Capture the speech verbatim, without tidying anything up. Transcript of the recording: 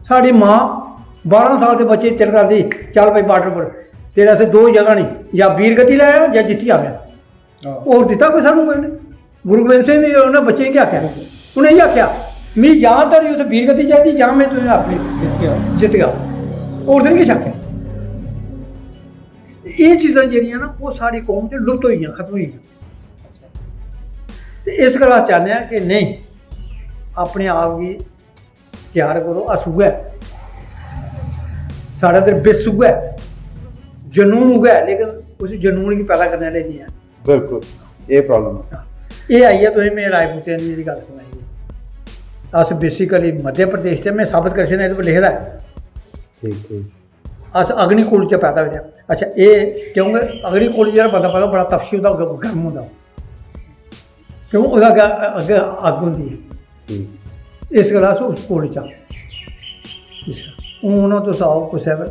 साढ़ी मां बारां साल दे बच्चे गी तिलक लांदी, "चल भाई बार्डर पर, तेरे आस्तै दो जगह नहीं, जां वीर गति लै आ जां जित्ती आवेआं।" हां। होर दित्ता कोई सानू कोई ने? गुरु गोबिंद सिंह ने उ'नें बच्चें गी आखेआ, उ'नें इ'यै आखेआ, "मी जां ते उत्थै वीर गति चाहिदी जां में तुसें अपनी जित्त गया।" होर ते नहीं किश आखेआ। एह् चीज़ां जेह्ड़ियां ना, ओह् साढ़ी कौम च लुप्त होई गेइयां, खत्म होई गेइयां। ते इस गल्ला अस चाह्न्ने आं कि नेईं, अपने आप गी त्यार करो। अस उ'ऐ, साढ़े अंदर बिस उ'ऐ, जनून उ'ऐ, लेकिन उस जनून गी पैदा करने आह्ले नहीं ऐ। बिल्कुल, एह् प्रॉब्लम ऐ। एह् आई गेआ, तुसें मेरे राजपूतें दी जेह्ड़ी गल्ल सनाई ऐ। अस basically मध्य प्रदेश च, में साबत करी सकना, एह्दे पर लिखे दा ऐ। ठीक ठीक। अस अग्निकुल च पैदा होए दे आं। अच्छा, एह् क्योंकि अग्निकुल जेह्ड़ा बंदा पैदा, बड़ा तपशी होंदा, ग-, गर्म होंदा, क्यों ओह्दा अग्गें, अग्गें अग्ग होंदी ऐ। ठीक। इस गल्ला अस उस कुल च आं। अच्छा, हून तुस आओ कुसै पर,